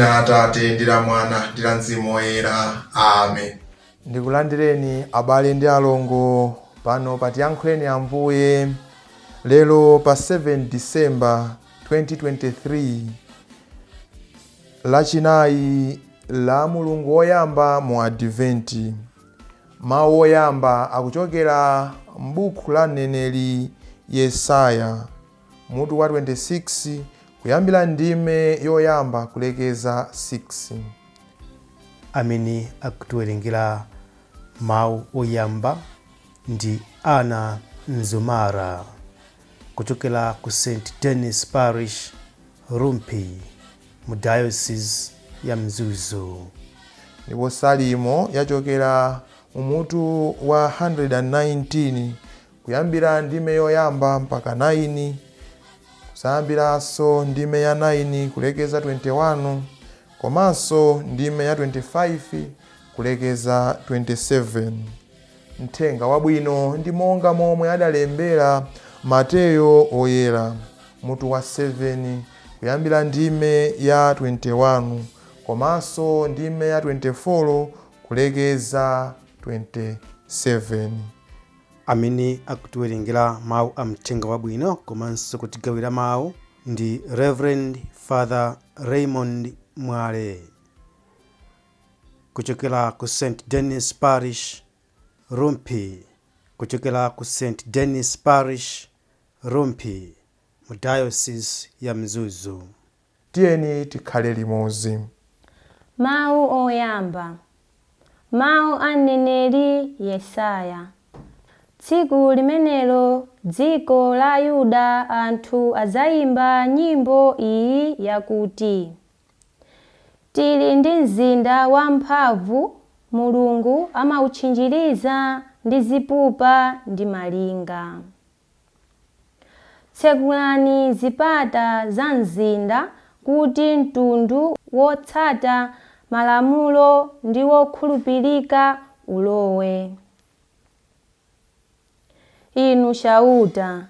M'dzina la Atate ndi la Mwana ndi la Mzimu Woyera. Amen. Ndikulandireni abale ndi alongo pano pa Tiyankhuleni Ambuye lero pa 7 December 2023, Lachinayi la mulungu woyamba mu Adventi. Mawu oyamba akuchokera m'buku la mneneri Yesaya, mutu wa 26, kuyambira ndime yoyamba kulekeza 6. Amene akutiwerengera mawu oyamba ndi Anna Mzumara kuchokera ku St Denis Parish, Rumphi, mu Diocese ya Mzuzu. Ndipo Salimo yachokera mu mutu wa 119, kuyambira ndime yoyamba mpaka 9, kusayambiranso ndime ya 9 kulekeza 21, komanso ndime ya 25 kulekeza 27. Mthenga Wabwino ndi monga momwe adalembera Mateyo Oyera, mutu wa 7, kuyambira ndime ya 21, komanso ndime ya 24 kulekeza 27. Amene akutiwerengera mawu a Mthenga Wabwino komanso kutigawira mawu ndi Reverend Father Raymond Mwale kuchokera ku St Denis Parish, Rumphi, kuchokera ku St Denis Parish, Rumphi, mu Diocese ya Mzuzu. Tiyeni tikhale limodzi. Mawu oyamba. Mawu a mneneri Yesaya. Tsiku limenelo dziko la Yuda anthu adzayimba nyimbo iyi yakuti, Tili ndi mzinda wamphamvu, Mulungu amautchinjiriza ndi zipupa ndi malinga. Tsekulani zipata za mzinda kuti mtundu wotsata malamulo ndi wokhulupirika ulowe. Inu Chauta,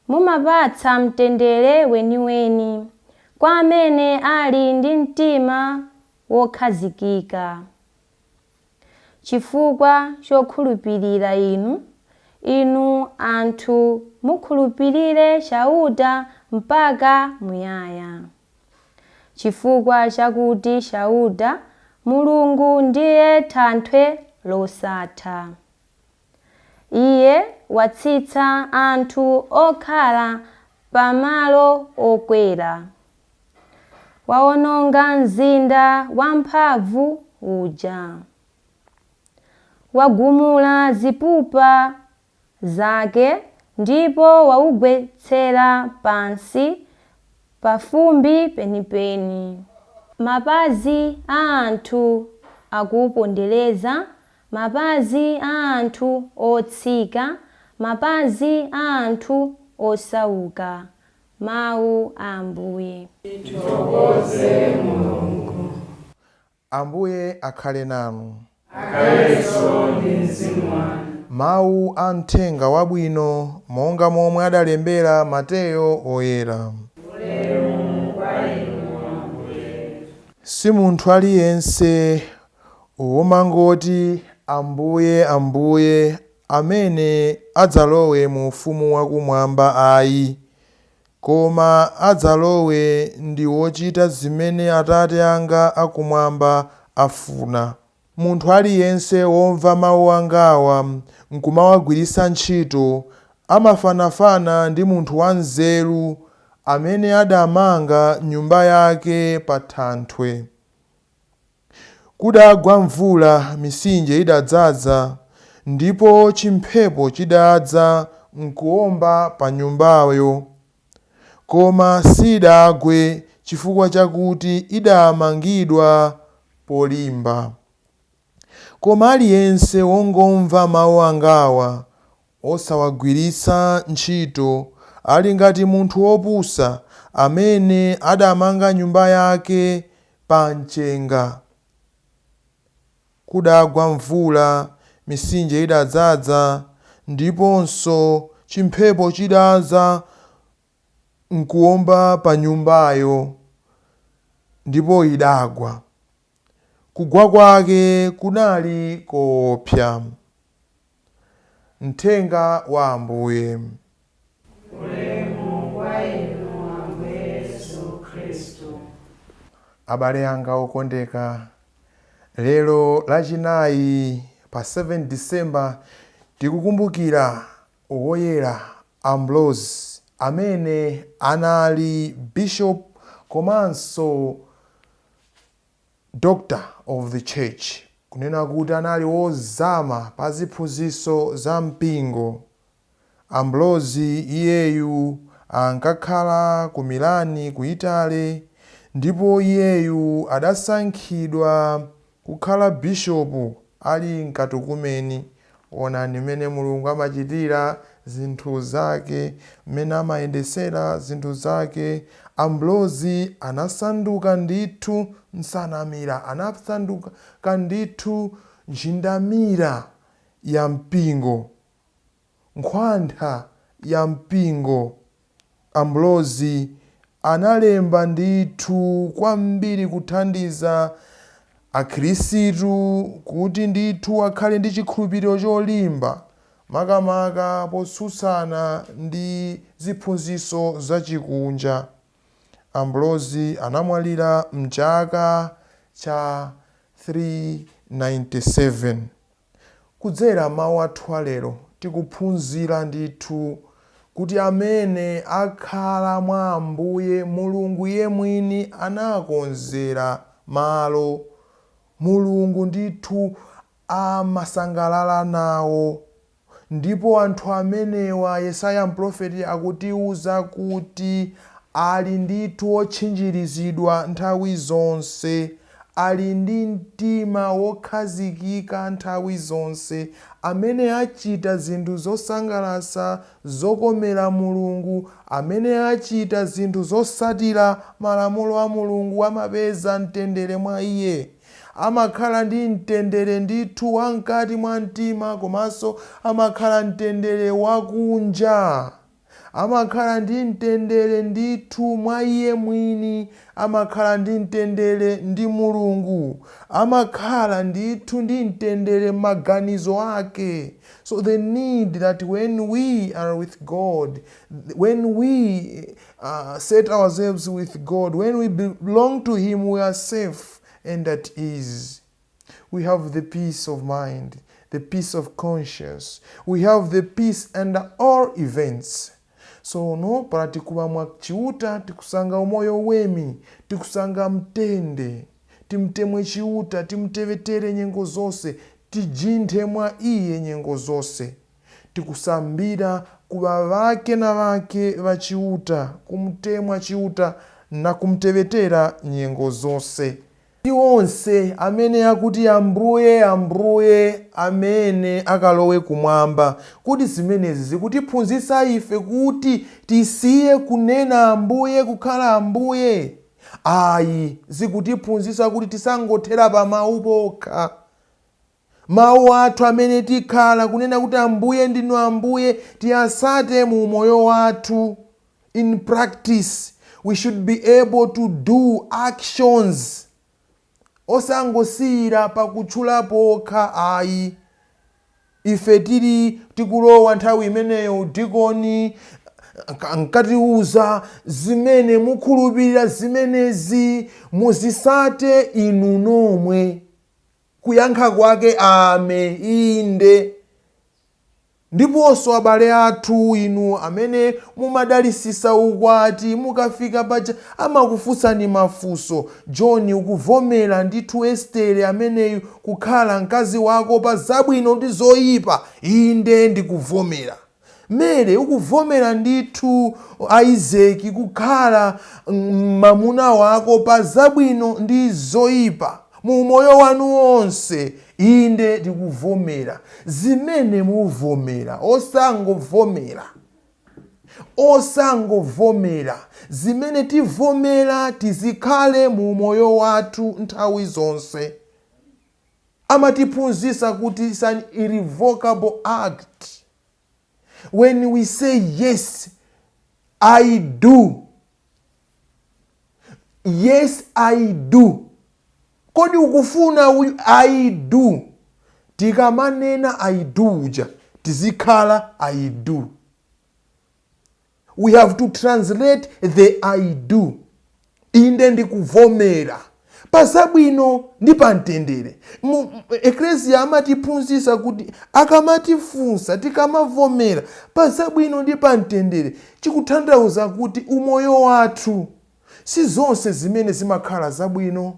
mumapatsa mtendere weniweni kwa amene ali ndi mtima wokhazikika. Chifukwa chokhulupirira Inu, inu anthu mukhulupirire Chauta mpaka muyaya. Chifukwa chakuti Chauta, Mulungu ndiye thanthwe losatha. Iye watsitsa anthu okhala pa malo okwera. Waononga mzinda wamphamvu uja. Wagumula zipupa zake ndipo waugwetsera pansi pafumbi penipeni. Mapazi a anthu akuupondereza, mapazi a anthu otsika, mapazi a anthu osauka. Mawu a Ambuye. Tithokoze Mulungu. Ambuye akhale nanu. Akhalenso ndi mzimu wanu. Mawu a Mthenga Wabwino monga momwe adalembera Mateyo Woyera. Ulemu kwa Inu, Ambuye. Si munthu aliyense womangoti, Ambuye, Ambuye, amene adzalowe mu Ufumu wa Kumwamba ayi, koma adzalowe ndi wochita zimene Atate anga a Kumwamba afuna. Munthu aliyense womva mau angawa nkumawagwiritsa ntchito, amafanafana ndi munthu wanzeru amene adamanga nyumba yake pa thanthwe. Kudagwa mvula, mitsinje idadzaza, ndipo chimphepo chidadza nkuwomba pa nyumbayo. Koma siidagwe chifukwa chakuti idaamangidwa polimba. Koma aliyense wongomva mau angawa, osawagwiritsa ntchito, ali ngati munthu wopusa amene adamanga nyumba yake pa mchenga. Kudagwa mvula, mitsinje idadzaza, ndiponso chimphepo chidadza nkuwomba pa nyumbayo. ndipo idagwa. Kugwa kwake kunali koopsa. Mthenga wa Ambuye. Ulemu kwa inu, Ambuye Yesu Khristu. Abale anga okondeka, lero Lachinayi pa 7 December tikukumbukira Woyera Ambrose, amene anali bishop komanso doctor of the church, kunena kuti anali wozama pa ziphunzitso za mpingo. Ambrose iyeyu ankakhala ku Milani ku Italy, ndipo iyeyu adasankhidwa kukhala bishopu ali mkatukumeni. Onani mmene Mulungu amachitira zinthu zake, mmene amayendesera zinthu zake. Ambrose anasanduka ndithu nsanamira, anasanduka ndithu njindamira ya mpingo, nkhwantha ya mpingo. Ambrose analemba ndithu kwambiri kuthandiza akhristu kuti ndithu akhale ndi chikhulupiriro cholimba, makamaka potsutsana ndi ziphunzitso zachikunja. Ambrose anamwalira mchaka cha 397. Kudzera mawu athu alero tikuphunzira ndithu kuti amene akhala mwa Ambuye, Mulungu iye mwini anakonzera malo. Mulungu ndithu amasangalala nawo, ndipo anthu amenewa Yesaya mprofeti akutiuza kuti ali ndithu otchinjirizidwa nthawi zonse, ali ndi mtima wokhazikika nthawi zonse, amene achita zinthu zosangalatsa, zokomera Mulungu, amene achita zinthu zosatira malamulo a Mulungu, amapeza mtendere mwa iye, amakhala ndi mtendere ndithu wamkati mwa mtima, komanso amakhala mtendere wakunja, amakhala ndi mtendere ndithu mwa iye mwini, amakhala ndi mtendere ndi Mulungu, amakhala ndithu ndi mtendere m'maganizo ake. So the need that when we are with God, when we set ourselves with God, when we belong to him, we are safe and at ease. We have the peace of mind, the peace of conscience. We have the peace under all events. So no pala tikuva mwa Chiuta tikusanga umoyo wemi, tikusanga mtende. Timtemwe Chiuta, timtevetere nyengo zonse, tijinthe mwa iye nyengo zonse. Tikusambira kuva vake na vake va Chiuta, kumtemwa Chiuta na kumtevetera nyengo zonse. Ndi onse amene akuti "Ambuye, Ambuye" amene akalowe kumwamba. Kuti zimenezi zikutiphunzitsa ife kuti tisiye kunena Ambuye, kukhala Ambuye? Ayi, zikutiphunzitsa kuti tisangothera pa mawu pokha. Mawu athu amene tikhala kunena kuti "Ambuye, ndinu Ambuye", tiyasate mu moyo wathu. In practice, we should be able to do actions, osangosiyira pakutchula pokha ayi. Ife tili tikulowa nthawi imeneyo udikoni, nkatiuza zimene mukhulupirira zimenezi muzisate inu nomwe. Kuyankha kwake, "Ame, inde." Ndiponso abale athu inu amene mumadalisisa ukwati, mukafika paja amakufunsani mafunso: "John, ukuvomera ndithu Estere ameneyu kukhala mkazi wako pa zabwino ndi zoyipa?" "Inde, ndikuvomera." "Mere, ukuvomera ndithu Isaki kukhala mamuna wako pa zabwino ndi zoyipa mu moyo wanu wonse?" "Inde, ndikuvomera." Zimene muvomera, osangovomera, osangovomera. Zimene tivomera tizikhale mu moyo wathu nthawi zonse. Amatiphunzitsa kuti it's an irrevocable act. When we say, "Yes, I do," Yes, I do. Kodi ukufuna uyu? I do. Tikamanena "I do" uja, tizikhala "I do". We have to translate the "I do". Inde, ndikuvomera pasabwino ndi pamtendere. Eklesia amatiphunzitsa kuti akamatifunsa, tikamavomera pasabwino ndi pamtendere, chikutanthauza kuti umoyo wathu si zonse zimene zimakhala zabwino,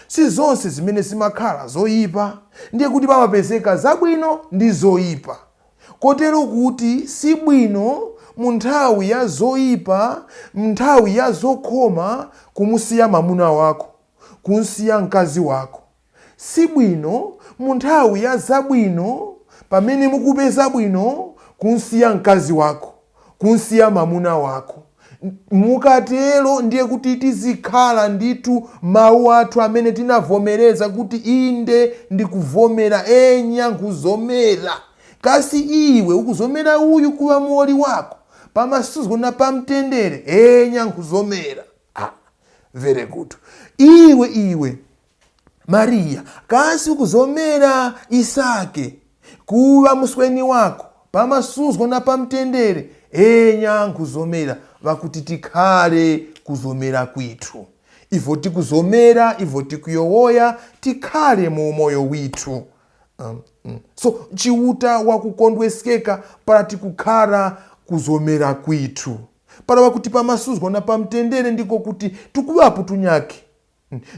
si zonse zimene zimakhala zoyipa. Ndiye kuti pamapezeka zabwino ndi zoyipa, kotero kuti si bwino mu nthawi ya zoyipa, nthawi ya zokhoma, kumusiya mwamuna wako, kunsiya mkazi wako. Si bwino mu nthawi ya zabwino, pamene mukupeza bwino, kunsiya mkazi wako, kunsiya mwamuna wako. Mukatero ndiye kuti tizikhala ndithu mawu athu amene tinavomereza kuti inde, ndikuvomera, enya, nkuzomera. Kasi iwe ukuzomera uyu kuwa muoli wako pamasuzgo na pamtendere? Enya, nkuzomera. Ah, very good. Iwe, iwe Mariya, kasi ukuzomera Isake kuva musweni wako pamasuzgo na pamtendere? Enya, nkuzomera. Vakuti tikhale kuzomera kwithu. Ivo tikuzomera, ivo tikuyowoya, tikhale mu moyo withu. So Chiuta wakukondwesekeka pala tikukhala kuzomera kwithu, pala wakuti pamasuzgo na pamtendere, ndiko kuti tikuvapo tunyake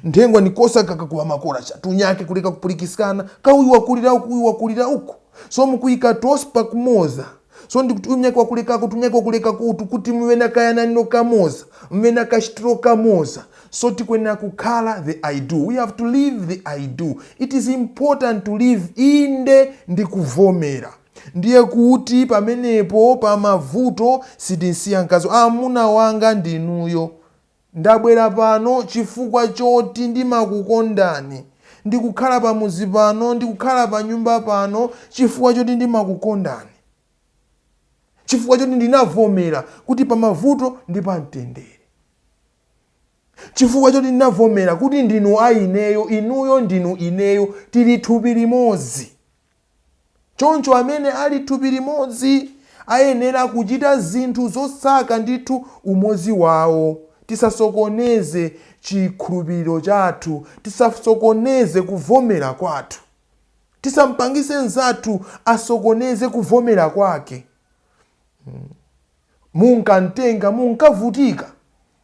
nthengwa nikosa kakakuwa makola cha tunyake kuleka kupulikisikana, kauyu wakulira uku, uyu wakulira uku, so mukuyika tosi pakumoza. So ndikuti uyu mnyake wakulekako, tunyake wakulekako utu, kuti muve na kayananiro kamoza, muve na kachitiro kamoza. So tikuyenera kukhala the "I do". We have to live the "I do". It is important to live inde ndikuvomera. Ndiye kuti pamenepo pamavuto sitinsiya mkazi. Amuna wanga ndinuyo, ndabwera pano chifukwa choti ndimakukondani. Ndikukhala pamuzi pano, ndikukhala pa nyumba pano chifukwa choti ndimakukondani, chifukwa choti ndinavomera kuti pamavuto ndi pamtendere, chifukwa choti ndinavomera kuti ndinu a ineyo, inuyo ndinu ineyo, tili thupi limodzi. Choncho amene ali thupi limodzi ayenera kuchita zinthu zosaka ndithu umodzi wawo. Tisasokoneze chikhulupiriro chathu, tisasokoneze kuvomera kwathu, tisampangise mnzathu asokoneze kuvomera kwake. Munkamtenga, munkavutika,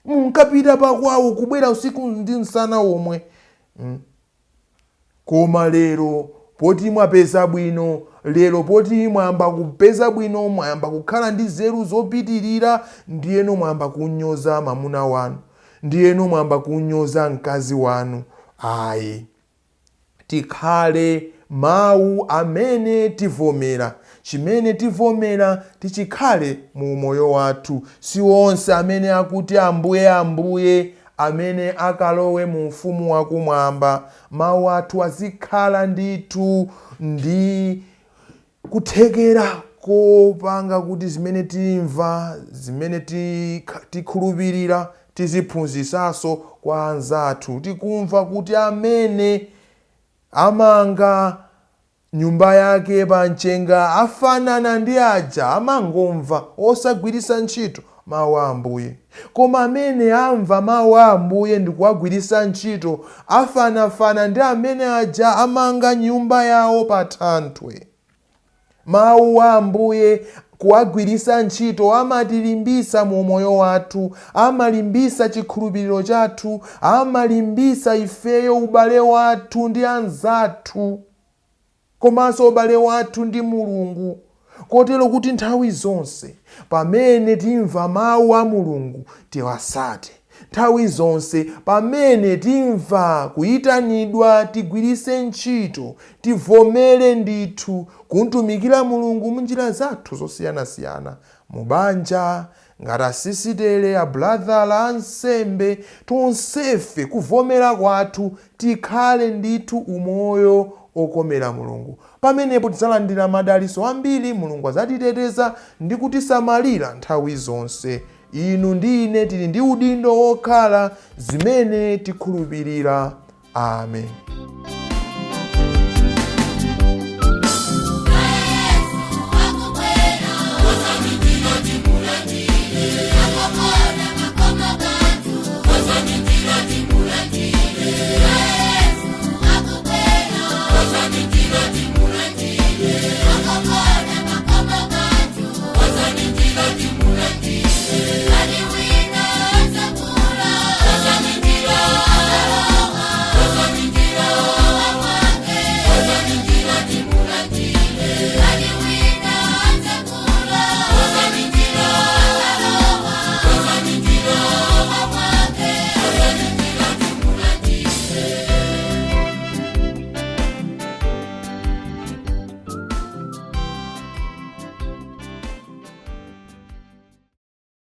munkapita pakwawo, kubwera usiku ndi msana omwe. Koma lero poti mwapeza bwino, lero poti mwayamba kupeza bwino, mwayamba kukhala ndi zeru zopitirira, ndiyeno mwayamba kunyoza mwamuna wanu, ndiyeno mwayamba kunyoza mkazi wanu. Ayi, tikhale mawu amene tivomera. Chimene tivomera tichikhale mu moyo wathu. Si onse amene akuti "Ambuye, Ambuye" amene akalowe mu ufumu wakumwamba. Mawu athu azikhala ndithu ndi kuthekera kopanga kuti zimene timva, zimene tikhulupirira, tiziphunzisanso kwa anzathu. Tikumva kuti amene amanga nyumba yake pa mchenga afanana ndi aja amangomva osagwiritsa ntchito mawu a Ambuye, koma amene amva mawu a Ambuye ndi kuwagwiritsa ntchito afanafana ndi amene aja amanga nyumba yawo pa thanthwe. Mawu a Ambuye kuwagwiritsa ntchito amatilimbisa mu moyo wathu, amalimbisa chikhulupiriro chathu, amalimbisa ifeyo ubale wathu ndi anzathu, komanso ubale wathu ndi Mulungu, kotero kuti nthawi zonse pamene timva mawu a Mulungu tiwasate, nthawi zonse pamene timva kuyitanidwa tigwiritse ntchito, tivomere ndithu kuntumikira Mulungu munjira zathu zosiyanasiyana, mubanja, ngati asisitere, abulathara, ansembe, tonsefe kuvomera kwathu tikhale ndithu umoyo okomera Mulungu. Pamenepo tidzalandira madalitso ambiri. Mulungu adzatiteteza ndi kutisamalira nthawi zonse. Inu ndi ine tili ndi udindo wokhala zimene tikhulupirira. Amen.